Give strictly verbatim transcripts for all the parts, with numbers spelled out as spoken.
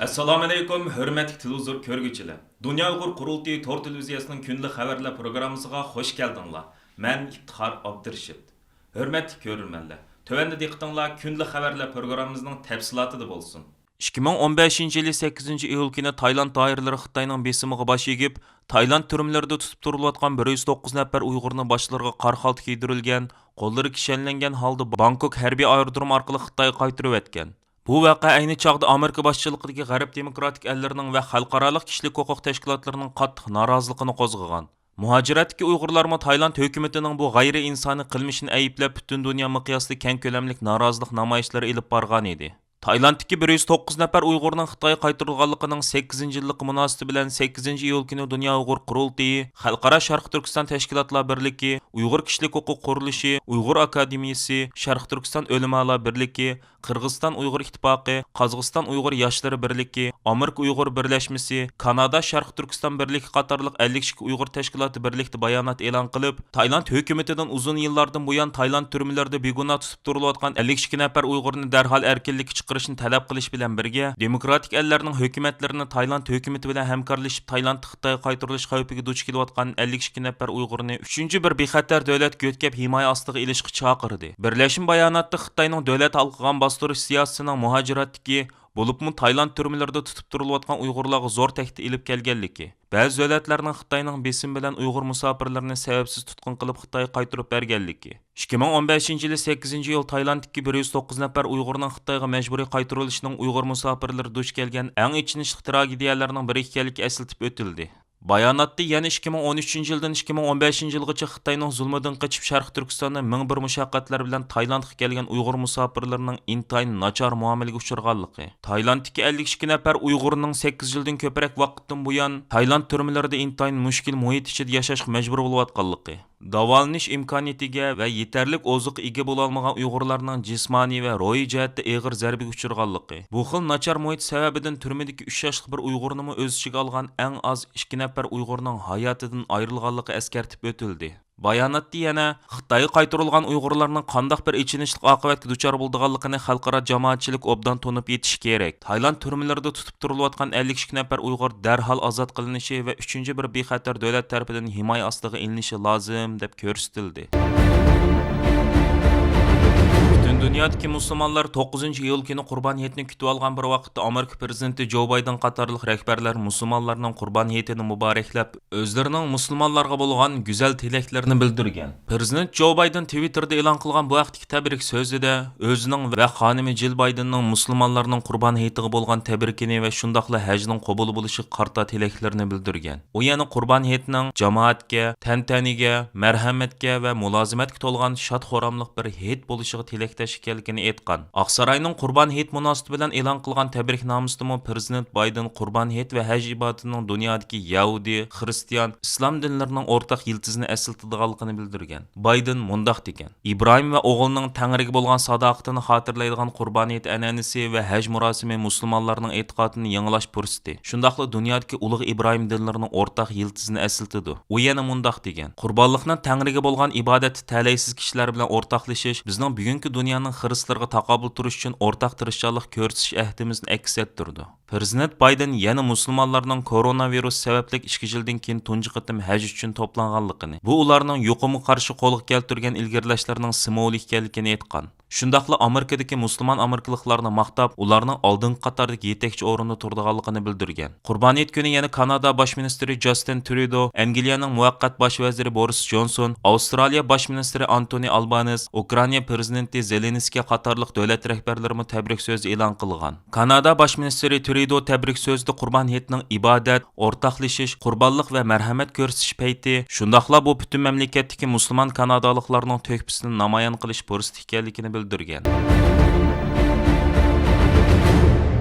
ئەسسالامۇئەلەيكۇم، ھۆرمەتلىك تېلېۋىزور كۆرگۈچىلەر! دۇنيا ئۇيغۇر قۇرۇلتىيى تور تېلېۋىزىيەسىنىڭ كۈندىلىك خەۋەرلەر پروگراممىسىغا خوش كەلدىڭلار. مەن ئىپتىخار ئابدۇرېشىت. ھۆرمەتلىك كۆرۈرمەنلەر، تۆۋەندە دىققىتىڭلار كۈندىلىك خەۋەرلەر پروگراممىمىزنىڭ تەپسىلاتىدا بولسۇن. ئىككى مىڭ ئون بەشىنچى يىلى سەككىزىنچى ئىيۇل كۈنى تايلاند دائىرىلىرى خىتاينىڭ بېسىمىغا باش ئېگىپ، تايلاند تۈرمىلىرىدە تۇتۇپ تۇرۇلۇۋاتقان بىر يۈز توققۇز نەپەر ئۇيغۇرنى باشلىرىغا قارا خالتا كىيدۈرۈلگەن، قوللىرى كىشەنلەنگەن ھالدا بانكوك ھەربىي ئايرودرومى ئارقىلىق خىتايغا قايتۇرۇۋەتكەن. بۇ ۋەقە ئەينى چاغدا ئامېرىكا باشچىلىقىدىكى غەرب دېموكراتىك ئەللىرىنىڭ ۋە خەلقئارالىق كىشىلىك ھوقۇق تەشكىلاتلىرىنىڭ قاتتىق نارازىلىقىنى قوزغىغان. مۇھاجىرەتتىكى ئۇيغۇرلارمۇ تايلاند ھۆكۈمىتىنىڭ بۇ غەيرىئىنسانىي قىلمىشىنى ئەيىبلەپ، پۈتۈن دۇنيا مىقياسىدا كەڭ كۆلەملىك نارازىلىق نامايىشلىرى ئېلىپ بارغانىدى. تايلاندتىكى بىر يۈز توققۇز نەپەر ئۇيغۇرنىڭ خىتايغا قايتۇرۇلغانلىقىنىڭ سەككىزىنچى يىللىقى مۇناسىۋىتى بىلەن سەككىزىنچى ئىيۇل كۈنى دۇنيا ئۇيغۇر قۇرۇلتىيى خەلقئارا شەرقىي تۈركىستان تەشكىلاتلار بىرلىكى، ئۇيغۇر كىشىلىك ھوقۇق قۇرۇلۇشى، ئۇيغۇر ئاكادېمىيىسى، شەرقىي تۈركىستان ئۆلىمالار بىرلىكى، قىرغىزىستان ئۇيغۇر ئىتتىپاقى، قازاقىستان ئۇيغۇر ياشلىرى بىرلىكى، ئامېرىكا ئۇيغۇر بىرلەشمىسى، كانادا شەرقىي تۈركىستان بىرلىكى قاتارلىق ئەللىك ئىككى ئۇيغۇر تەشكىلاتى بىرلىكتە بايانات ئېلان قىلىپ، تايلاند ھۆكۈمىتىدىن ئۇزۇن يىللاردىن بۇيان تايلاند تۈرمىلىرىدە بىگۇناھ تۇتۇپ تۇرۇلۇۋاتقان ئەللىك ئىككى نەپەر ئۇيغۇرنى دەرھال ئەركىنلىككە چىقىرىشنى تەلەپ قىلىش بىلەن بىرگە، دېموكراتىك ئەللەرنىڭ ھۆكۈمەتلىرىنى تايلاند ھۆكۈمىتى بىلەن ھەمكارلىشىپ، تايلاندتا خىتايغا قايتۇرۇلۇش خەۋپىگە دۇچ كېلىۋاتقان ئەللىك ئىككى نەپەر ئۇيغۇرنى ئۈچىنچى بىر بىخەتەر دۆلەتكە يۆتكەپ ھىمايە ئاستىغا ئېلىشقا چاقىردى. بىرلەشمە باياناتتا خىتاينىڭ دۆلەت ھالقىغان باستۇرۇش سىياسىتىنىڭ مۇھاجىرەتتىكى، بولۇپمۇ تايلاند تۈرمىلىرىدە تۇتۇپ تۇرۇلۇۋاتقان ئۇيغۇرلارغا زور تەھدىت ئېلىپ كەلگەنلىكى، بەزى دۆلەتلەرنىڭ خىتاينىڭ بېسىمى بىلەن ئۇيغۇر مۇساپىرلىرىنى سەۋەبسىز تۇتقۇن قىلىپ خىتايغا قايتۇرۇپ بەرگەنلىكى، ئىككى مىڭ ئون بەشىنچى يىلى سەككىزىنچى ئىيۇل تايلاندتىكى بىر يۈز توققۇز نەپەر ئۇيغۇرنىڭ خىتايغا مەجبۇرىي قايتۇرۇلۇشىنىڭ ئۇيغۇر مۇساپىرلىرى دۇچ كەلگەن ئەڭ ئېچىنىشلىق تراگېدىيەلەرنىڭ بىرى ئىكەنلىكى ئەسلىتىپ ئۆتۈلدى. باياناتتا يەنە ئىككى مىڭ ئون ئۈچىنچى يىلدىن ئىككى مىڭ ئون بەشىنچى يىلغىچە خىتاينىڭ زۇلمىدىن قېچىپ، شەرقىي تۈركىستاندا مىڭ بىر مۇشەققەتلەر بىلەن تايلاندقا كەلگەن ئۇيغۇر مۇساپىرلىرىنىڭ ئىنتايىن ناچار مۇئامىلىگە ئۇچرىغانلىقى، تايلاندتىكى ئەللىك ئىككى نەپەر ئۇيغۇرنىڭ سەككىز يىلدىن كۆپرەك ۋاقىتتىن بۇيان تايلاند تۈرمىلىرىدە ئىنتايىن مۈشكۈل مۇھىت ئىچىدە ياشاشقا مەجبۇر بولۇۋاتقانلىقى، داۋالىنىش ئىمكانىيىتىگە ۋە يېتەرلىك ئوزۇققا ئىگە بولالمىغان ئۇيغۇرلارنىڭ جىسمانىي ۋە روھىي جەھەتتە ئېغىر زەربىگە ئۇچرىغانلىقى، بۇ خىل ناچار مۇھىت سەۋەبىدىن تۈرمىدىكى ئۈچ ياشلىق بىر ئۇيغۇرنىمۇ ئۆز ئىچىگە ئالغان ئەڭ ئاز ئىككى نەپەر ئۇيغۇرنىڭ ھاياتىدىن ئايرىلغانلىقى ئەسكەرتىپ ئۆتۈلدى. باياناتتا يەنە خىتايغا قايتۇرۇلغان ئۇيغۇرلارنىڭ قانداق بىر ئېچىنىشلىق ئاقىۋەتكە دۇچار بولىدىغانلىقىنى خەلقئارا جامائەتچىلىك ئوبدان تونۇپ يېتىشى كېرەك. تايلاند تۈرمىلىرىدە تۇتۇپ تۇرۇلۇۋاتقان ئەللىك ئىككى نەپەر ئۇيغۇر دەرھال ئازاد قىلىنىشى ۋە ئۈچىنچى بىر بىخەتەر دۆلەت تەرىپىدىن ھىمايە ئاستىغا ئېلىنىشى لازىم، دەپ كۆرسىتىلدى. پۈتۈن دۇنيادىكى مۇسۇلمانلار توققۇزىنچى ئىيۇل كۈنى قۇربان ھېيتنى كۈتۈۋالغان بىر ۋاقىتتا، ئامېرىكا پىرېزىدېنتى جو بايدېن قاتارلىق رەھبەرلەر مۇسۇلمانلارنىڭ قۇربان ھېيتىنى مۇبارەكلەپ، ئۆزلىرىنىڭ مۇسۇلمانلارغا بولغان گۈزەل تىلەكلىرىنى بىلدۈرگەن. پىرېزىدېنت جو بايدېن تىۋىتتېردا ئېلان قىلغان بۇ ھەقتىكى تەبرىك سۆزىدە ئۆزىنىڭ ۋە خانىمى جىل بايدېننىڭ مۇسۇلمانلارنىڭ قۇربان ھېيتىغا بولغان تەبرىكىنى ۋە شۇنداقلا ھەجنىڭ قوبۇل بولۇشىغا قارىتا تىلەكلىرىنى بىلدۈرگەن. ئۇ يەنە قۇربان ھېيتنىڭ جامائەتكە، تەنتەنىگە، مەرھەمەتكە ۋە مۇلازىمەتكە تولغان شاد-خۇراملىق بىر ھېيت بولۇشىغا تىلەكداش ئىكەنلىكىنى ئېيتقان. ئاقساراينىڭ قۇربان ھېيت مۇناسىۋىتى بىلەن ئېلان قىلغان تەبرىكنامىسىدىمۇ پىرېزىدېنت بايدېن قۇربان ھېيت ۋە ھەج ئىبادىتىنىڭ دۇنيادىكى يەھۇدىي، خىرىستىيان، ئىسلام دىنلىرىنىڭ ئورتاق يىلتىزىنى ئەسلىتىدىغانلىقىنى بىلدۈرگەن. بايدېن مۇنداق دېگەن: ئىبراھىم ۋە ئوغلىنىڭ تەڭرىگە بولغان ساداقىتىنى خاتىرىلەيدىغان قۇربان ھېيت ئەنئەنىسى ۋە ھەج مۇراسىمى مۇسۇلمانلارنىڭ ئېتىقادىنى يېڭىلاش پۇرسىتى، شۇنداقلا دۇنيادىكى ئۇلۇغ ئىبراھىم دىنلىرىنىڭ ئورتاق يىلتىزىنى ئەسلىتىدۇ. ئۇ يەنە مۇنداق دېگەن: قۇربانلىقنىڭ تەڭرىگە بولغان ئىبادەتتە تەلەيسىز كىشىلەر بىلەن ئورتاقلىشىش بىزنىڭ بۈگۈنكى دۇنيانىڭ خىرىسلىرىغا تاقابىل تۇرۇش ئۈچۈن ئورتاق تىرىشچانلىق كۆرسىتىش ئەھدىمىزنى ئەكس ئەتتۈرىدۇ. پىرېزىدېنت بايدېن يەنە مۇسۇلمانلارنىڭ كوروناۋىرۇس سەۋەبلىك ئىككى يىلدىن كېيىن تۇنجى قېتىم ھەج ئۈچۈن توپلانغانلىقىنى، بۇ ئۇلارنىڭ يۇقۇمغا قارشى قولغا كەلتۈرگەن ئىلگىرىلەشلىرىنىڭ سىمۋولى ئىكەنلىكىنى ئېيتقان. شۇنداقلا ئامېرىكىدىكى مۇسۇلمان ئامېرىكىلىقلارنى ماختاپ، ئۇلارنىڭ ئالدىنقى قاتاردىكى يېتەكچى ئورۇندا تۇرىدىغانلىقىنى بىلدۈرگەن. قۇربان ھېيت كۈنى يەنە كانادا باش مىنىستىرى جاستىن ترۇدو، ئەنگلىيەنىڭ مۇۋەققەت باش ۋەزىرى بورىس جونسون، ئاۋسترالىيە باش مىنىستىرى ئانتونى ئالبانېز، ئۇكرائىنا پىرېزىدېنتى زېلېنسكىي قاتارلىق دۆلەت رەھبەرلىرىمۇ تەبرىك سۆزى ئېلان قىلغان. كانادا باش مىنىستىرى ترۇدو تەبرىك سۆزىدە قۇربان ھېيتنىڭ ئىبادەت، ئورتاقلىشىش، قۇربانلىق ۋە مەرھەمەت كۆرسىتىش پەيتى، شۇنداقلا بۇ پۈتۈن مەملىكەتتىكى مۇسۇلمان كانادالىقلارنىڭ تۆھپىسىنى نامايان قىلىش پۇرسىتى ئىكەنلىكىنى بىلدۈرگەن.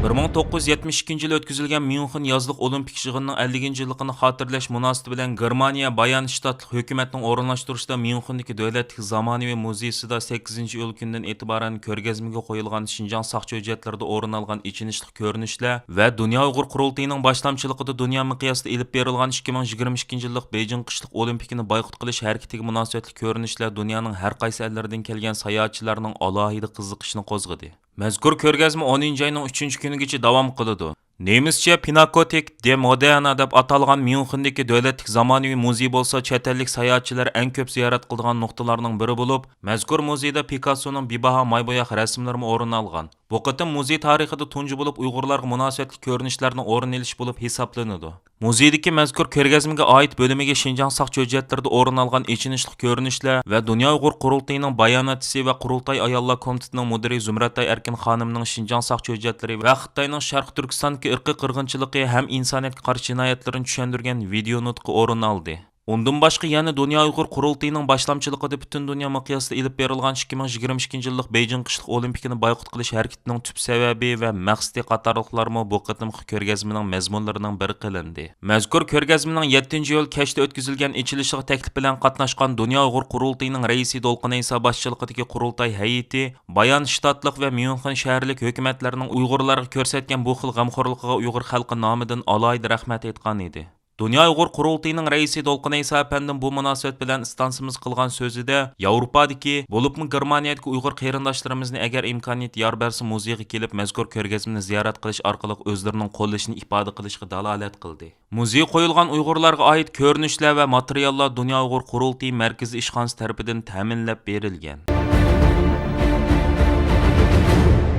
بىر مىڭ توققۇز يۈز يەتمىش ئىككىنچى يىلى ئۆتكۈزۈلگەن ميۇنخېن يازلىق ئولىمپىك يىغىنىنىڭ ئەللىكىنچى يىللىقىنى خاتىرىلەش مۇناسىۋىتى بىلەن گېرمانىيە بايان شتاتلىق ھۆكۈمەتنىڭ ئورۇنلاشتۇرۇشىدا ميۇنخېندىكى دۆلەتلىك زامانىۋى مۇزېيسىدا سەككىزىنچى ئىيۇل كۈنىدىن ئېتىبارەن كۆرگەزمىگە قويۇلغان شىنجاڭ ساقچى ھۆججەتلىرىدە ئورۇن ئالغان ئېچىنىشلىق كۆرۈنۈشلەر ۋە دۇنيا ئۇيغۇر قۇرۇلتىيىنىڭ باشلامچىلىقىدا دۇنيا مىقياسىدا ئېلىپ بېرىلغان ئىككى مىڭ يىگىرمە ئىككىنچى يىللىق بېيجىڭ قىشلىق ئولىمپىكىنى بايقۇت قىلىش ھەرىكىتىگە مۇناسىۋەتلىك كۆرۈنۈشلەر دۇنيانىڭ ھەر قايسى ئەللىرىدىن كەلگەن ساياھەتچىلەرنىڭ ئالاھىدە قىزىقىشىنى قوزغىدى. مەزكۇر كۆرگەزمە ئونىنچى ئاينىڭ ئۈچىنچى كۈنىگىچە داۋام قىلىدۇ. نېمىسچە پىناكوتېك دې مودېرنا دەپ ئاتالغان ميۇنخېندىكى دۆلەتلىك زامانىۋى مۇزېي بولسا، چەت ئەللىك ساياھەتچىلەر ئەڭ كۆپ زىيارەت قىلىدىغان نۇقتىلارنىڭ بىرى بولۇپ، مەزكۇر مۇزېيدا پىكاسسونىڭ بىباھا ماي بوياق رەسىملىرىمۇ ئورۇن ئالغان. بۇ قېتىم مۇزېي تارىخىدا تۇنجى بولۇپ ئۇيغۇرلارغا مۇناسىۋەتلىك كۆرۈنۈشلەرنىڭ ئورۇن ئېلىشى بولۇپ ھېسابلىنىدۇ. مۇزېيدىكى مەزكۇر كۆرگەزمىگە ئائىت بۆلۈمىگە شىنجاڭ ساقچى ھۆججەتلىرىدە ئورۇن ئالغان ئېچىنىشلىق كۆرۈنۈشلەر ۋە دۇنيا ئۇيغۇر قۇرۇلتىيىنىڭ باياناتچىسى ۋە قۇرۇلتاي ئاياللار كومىتېتىنىڭ مۇدىرى زۇمرەتئاي ئەركىن خانىمنىڭ شىنجاڭ ساقچى ھۆججەتلىرى ۋە خىتاينىڭ شەرقىي تۈركىستاندىكى ئىرقىي قىرغىنچىلىقى ھەم ئىنسانىيەتكە قارشى جىنايەتلىرىنى چۈشەندۈرگەن ۋىدېئو نۇتقى ئورۇن ئالدى. ئۇندىن باشقا يەنە دۇنيا ئۇيغۇر قۇرۇلتىيىنىڭ باشلامچىلىقىدا پۈتۈن دۇنيا مىقياسىدا ئېلىپ بېرىلغان ئىككى مىڭ يىگىرمە ئىككىنچى يىللىق بېيجىڭ قىشلىق ئولىمپىكىنى بايقۇت قىلىش ھەرىكىتىنىڭ تۈپ سەۋەبى ۋە مەقسىتى قاتارلىقلارمۇ بۇ قېتىمقى كۆرگەزمىنىڭ مەزمۇنلىرىنىڭ بىرى قىلىندى. مەزكۇر كۆرگەزمىنىڭ يەتتىنچى ئىيۇل كەچتە ئۆتكۈزۈلگەن ئېچىلىشىغا تەكلىپ بىلەن قاتناشقان دۇنيا ئۇيغۇر قۇرۇلتىيىنىڭ رەئىسى دولقۇن ئەيسا باشچىلىقىدىكى قۇرۇلتاي ھەيئىتى بايان شتاتلىق ۋە ميۇنخېن شەھەرلىك ھۆكۈمەتلەرنىڭ ئۇيغۇرلارغا كۆرسەتكەن بۇ خىل غەمخورلۇقىغا ئۇيغۇر خەلقى نامىدىن ئالاھىدە رەھمەت ئېيتقان ئىدى. دۇنيا ئۇيغۇر قۇرۇلتىيىنىڭ رەئىسى دولقۇن ئەيسا ئەپەندىم بۇ مۇناسىۋەت بىلەن ئىستانسىمىز قىلغان سۆزىدە، ياۋروپادىكى، بولۇپمۇ گېرمانىيەدىكى ئۇيغۇر قېرىنداشلىرىمىزنى ئەگەر ئىمكانىيىتى يار بەرسە مۇزېيغا كېلىپ مەزكۇر كۆرگەزمىنى زىيارەت قىلىش ئارقىلىق ئۆزلىرىنىڭ قوللىشىنى ئىپادە قىلىشىغا دالالەت قىلدى. مۇزېيغا قويۇلغان ئۇيغۇرلارغا ئائىت كۆرۈنۈشلەر ۋە ماتېرىياللار دۇنيا ئۇيغۇر قۇرۇلتىيى مەركىزىي ئىشخانىسى تەرىپىدىن تەمىنلەپ بېرىلگەن.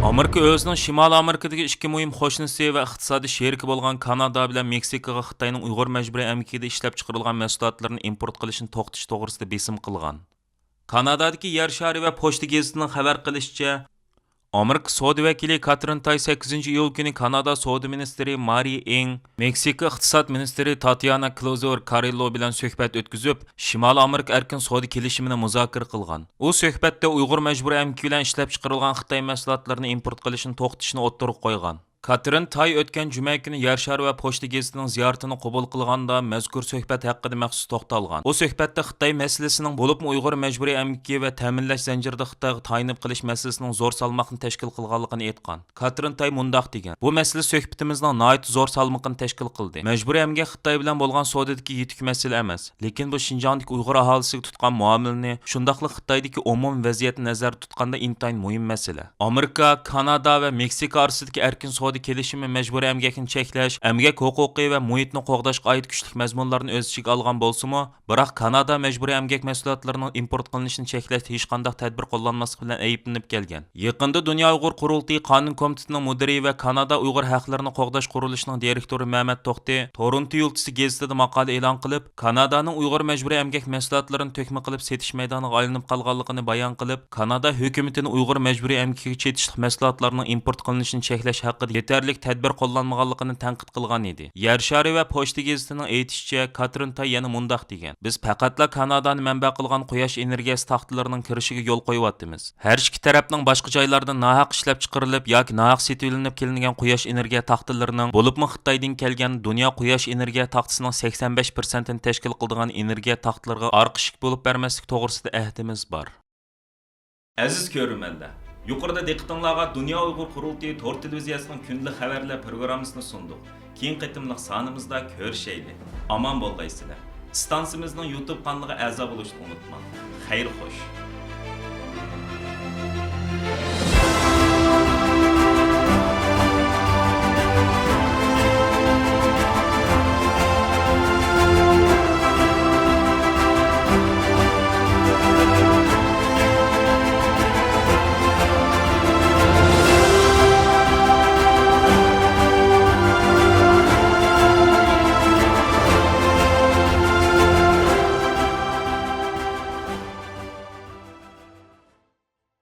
ئامېرىكا ئۆزىنىڭ شىمالىي ئامېرىكىدىكى ئىككى مۇھىم قوشنىسى ۋە ئىقتىسادىي شېرىكى بولغان كانادا بىلەن مېكسىكىغا خىتاينىڭ ئۇيغۇر مەجبۇرىي ئەمگىكىدە ئىشلەپچىقىرىلغان مەھسۇلاتلىرىنى ئىمپورت قىلىشنى توختىتىش توغرىسىدا بېسىم قىلغان. كانادادىكى يەر شارى ۋە پوچتا گېزىتىنىڭ خەۋەر قىلىشىچە، ئامېرىكا سودا ۋەكىلى كاترىن تاي سەككىزىنچى ئىيۇل كۈنى كانادا سودا مىنىستىرى مارى ئېڭ، مېكسىكا ئىقتىساد مىنىستىرى تاتيانا كلوزور كاررىلو بىلەن سۆھبەت ئۆتكۈزۈپ، شىمالىي ئامېرىكا ئەركىن سودا كېلىشىمىنى مۇزاكىرە قىلغان. ئۇ سۆھبەتتە ئۇيغۇر مەجبۇرىي ئەمگىكى بىلەن ئىشلەپچىقىرىلغان خىتاي مەھسۇلاتلىرىنى ئىمپورت قىلىشنى توختىتىشنى ئوتتۇرىغا قويغان. كاترىن تاي ئۆتكەن جۈمە كۈنى يەر شارى ۋە پوچتا گېزىتىنىڭ زىيارىتىنى قوبۇل قىلغاندا، مەزكۇر سۆھبەت ھەققىدە مەخسۇس توختالغان. ئۇ سۆھبەتتە خىتاي مەسىلىسىنىڭ، بولۇپمۇ ئۇيغۇر مەجبۇرىي ئەمگىكى ۋە تەمىنلەش زەنجىرىدە خىتايغا تايىنىپ قېلىش مەسىلىسىنىڭ زور سالماقنى تەشكىل قىلغانلىقىنى ئېيتقان. كاترىن تاي مۇنداق دېگەن: بۇ مەسىلە سۆھبىتىمىزنىڭ ناھايىتى زور سالمىقىنى تەشكىل قىلدى. مەجبۇرىي ئەمگەك خىتاي بىلەن بولغان سودىدىكى يېتىك مەسىلە ئەمەس، لېكىن بۇ شىنجاڭدىكى ئۇيغۇر ئاھالىسىگە تۇتقان مۇئامىلىنى، شۇنداقلا خىتايدىكى ئومۇمىي ۋەزىيەتنى نەزەردە تۇتقاندا ئىنتايىن مۇھىم مەسىلە. ئامېرىكا، كانادا ۋە مېكسىكا ئارىسىدىكى ئەركىن سودا كېلىشىمى مەجبۇرىي ئەمگەكنى چەكلەش، ئەمگەك ھوقۇقى ۋە مۇھىتنى قوغداشقا ئائىت كۈچلۈك مەزمۇنلارنى ئۆز ئىچىگە ئالغان بولسىمۇ، بىراق كانادا مەجبۇرىي ئەمگەك مەھسۇلاتلىرىنىڭ ئىمپورت قىلىنىشىنى چەكلەشتە ھېچقانداق تەدبىر قوللانماسلىقى بىلەن ئەيىبلىنىپ كەلگەن. يېقىندا دۇنيا ئۇيغۇر قۇرۇلتىيى قانۇن كومىتېتىنىڭ مۇدىرى ۋە كانادا ئۇيغۇر ھەقلىرىنى قوغداش قۇرۇلۇشىنىڭ دىرېكتورى مەمەت توختى تورونتو يۇلتىزى گېزىتىدە ماقالە ئېلان قىلىپ، كانادانىڭ ئۇيغۇر مەجبۇرىي ئەمگەك مەھسۇلاتلىرىنى تۆكمە قىلىپ سېتىش مەيدانىغا ئايلىنىپ قالغانلىقىنى بايان قىلىپ، كانادا ھۆكۈمىتىنى ئۇيغۇر مەجبۇرىي ئەمگىكىگە چېتىشلىق مەھسۇلاتلارنىڭ ئىمپورت قىلىنىشىنى چەكلەش ھەققىدە يېتەرلىك تەدبىر قوللانمىغانلىقىنى تەنقىد قىلغان ئىدى. يەر شارى ۋە پوچتا گېزىتىنىڭ ئېيتىشىچە، كاترىن تاي يەنە مۇنداق دېگەن: بىز پەقەتلا كانادانى مەنبە قىلغان قۇياش ئېنېرگىيەسى تاختىلىرىنىڭ كىرىشىگە يول قويۇۋاتىمىز. ھەر ئىككى تەرەپنىڭ باشقا جايلاردىن ناھەق ئىشلەپچىقىرىلىپ ياكى ناھەق سېتىۋېلىنىپ كېلىنگەن قۇياش ئېنېرگىيە تاختىلىرىنىڭ، بولۇپمۇ خىتايدىن كەلگەن دۇنيا قۇياش ئېنېرگىيە تاختىسىنىڭ سەكسەن بەش پىرسەنتىنى تەشكىل قىلىدىغان ئېنېرگىيە تاختىلىرىغا ئارقا ئىشىك بولۇپ بەرمەسلىك توغرىسىدا ئەھدىمىز بار. ئەزىز كۆرۈرمەنلەر، يۇقىرىدا دىققىتىڭلارغا دۇنيا ئۇيغۇر قۇرۇلتىيى تور تېلېۋىزىيەسىنىڭ كۈندىلىك خەۋەرلەر پروگراممىسىنى سۇندۇق. كېيىنكى قېتىملىق سانىمىزدا كۆرۈشەيلى. ئامان بولغايسىلەر. ئىستانسىمىزنىڭ يۇتۇب قانىلىغا ئەزا بولۇشنى ئۇنتۇماڭ. خەير خوش.